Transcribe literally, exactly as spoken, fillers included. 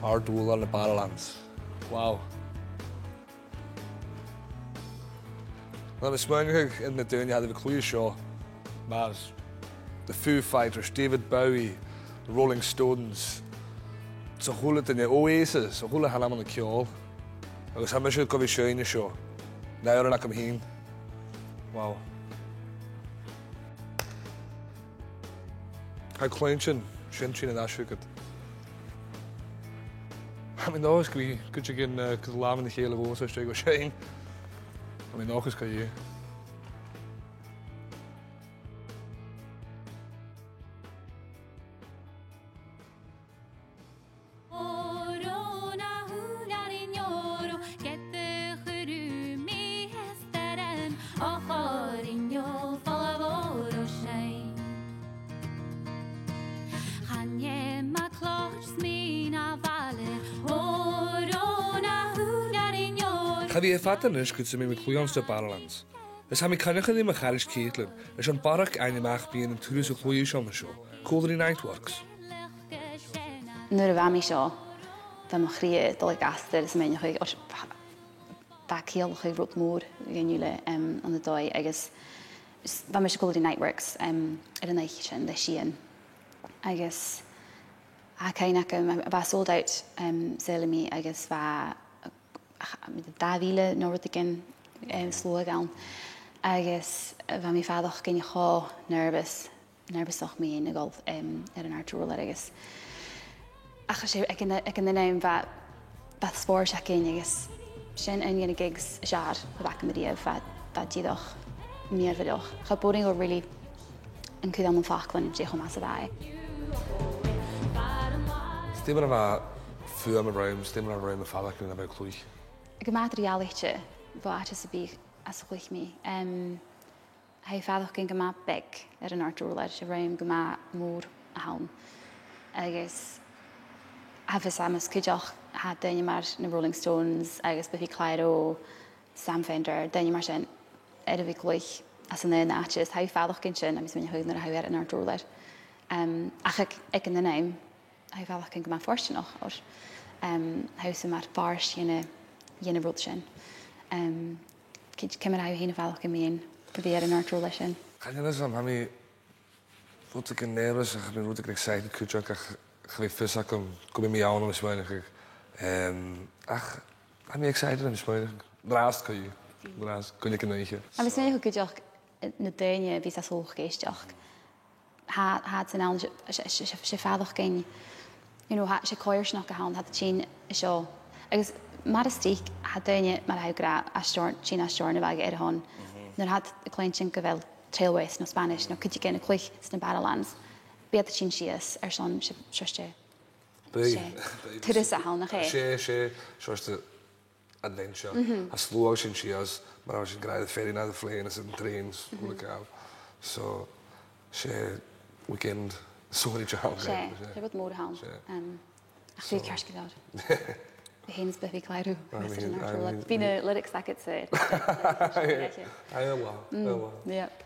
Àrd-ùrlar na Barrowlands. Wow. Tha mi a' smaoineachadh air na daoine a tha air a bhith a' cluich seo, mar the Foo Fighters, David Bowie, the Rolling Stones, 's a h-uile duine, Oasis, 's a h-uile h-ainm ann an ceòl. Agus tha mise gu bhith a' seinn an seo. Na h-òrain agam fhìn. Wow. Tha cluinntinn sin, sin an ath-shùgad. Tha mi an dòchas gum bi cuideigin, eh, gu làmhan a chèile bhos a-steach gu seinn. Tha mi an dòchas gu bheil. Cha bhi e fada a-nis gus am bi mi a' cluich anns na Barrowlands. Is tha mi a' coinneachadh ri mo charaid Caitlin, leis am barrachd ainmeachadh a bh' ann an turas a' chluich seo an seo, còmhla ri Niteworks. Nuair a bha mi seo, bha mo chridhe a' dol a dh'astar is mi a' smaoineachadh, o, bha, bha e a' ciallachadh rud mòr dhuinn uile, em, ann an dòigh, agus s-, bha mise còmhla ri Niteworks, em, air an oidhche sin le Sian. Agus tha cuimhne agam, bha e sold out, em, saoilidh mi, agus bha ach, dà mhìle no rudeigin, em, sluagh ann. Agus, eh, bha mi a' faireachdainn cho nervous, nervousach mu dheidhinn a dhol, em, air an àrd-ùrlar agus, ach 's e, aig an, aig an aon àm bha, bha spòrs againn agus sin aon de na gigs as fheàrr a bh' agam a-riamh, bha, bha e dìreach mìorbhaileach. Cha b' urrainn dhomh really an cur ann am faclan dè cho math 's a bha e. 'S dè mar a bha fuaim an rùim, 's dè mar a bha rùm a' faireachdainn nuair a bha thu a' cluich? Gu math eadar-dhealaichte bho àite sam bith às a chluich mi. Em, tha thu a' faireachdainn gu math beag air an àrd-ùrlar, 's e rùm gu math mòr a th' ann. Agus tha fios agam is cuideachd, tha daoine mar na Rolling Stones agus Biffy Clyro, Sam Fender, daoine mar sin, air a bhith a' cluich às an aon àite, is tha thu a' faireachdainn sin, tha mi a' smaoineachadh, nuair a tha thu air an àrd-ùrlar. Em, ach aig, aig an aon àm, tha thu a' faireachdainn gu math fortanach, oir, em, tha thusa mar phàirt dhen, dhen rud sin. Em, ciamar a tha thu fhèin a' faireachdainn mu dheidhinn a bhith air an àrd-ùrlar sin? Chan eil fhios agam, tha mi rudeigin nervous, ach tha mi rudeigin excited cuideachd, ach cha bhi fios agam gum bi mi ann, tha mi a' smaoineachadh. Em, ach tha mi excited, tha mi a' smaoineachadh. An-dràsta co-dhiù. An-dràsta, gu lèir an oidhche. Tha mi a' smaoineachadh cuideachd, eh, na daoine a bhios a' sùileachadh gu ceart. Tha, tha iad san ann, 's e, 's e, 's e, 's e faireachdainn, you know, tha, 's e coimhearsnachd a th' ann, tha iad a' tighinn an seo. Agus mar as trice, tha daoine, mar a tha thu ag ràdh, à Steòrn-, tighinn à Steòrnabhagh air a shon. Mhm. Nuair a tha iad a' cluinntinn gu bheil Trail West no Spanish no cuideigin a' cluich sna Barrowlands, bidh iad a' tighinn sìos airson, 's e, 's e, 's e, 's e turas a th' ann, nach e? 'S e, 's e, 's e, 's e adventure. Mhm. Tha sluagh a' tighinn sìos, mar a tha sinn ag ràdh, air an ferry no air an plane, is air an train, is a h-uile càil. So, 's e weekend sònraichte a th' ann. 'S e, 's e rud mòr a th' ann. 'S e. Em, ach bidh e ceart gu leòr. Bidh thu fhèin is Biffy Clyro, Mister Natural. Bidh na lyrics agad-sa. Aye, aye. Aye, well, aye, well. Yep.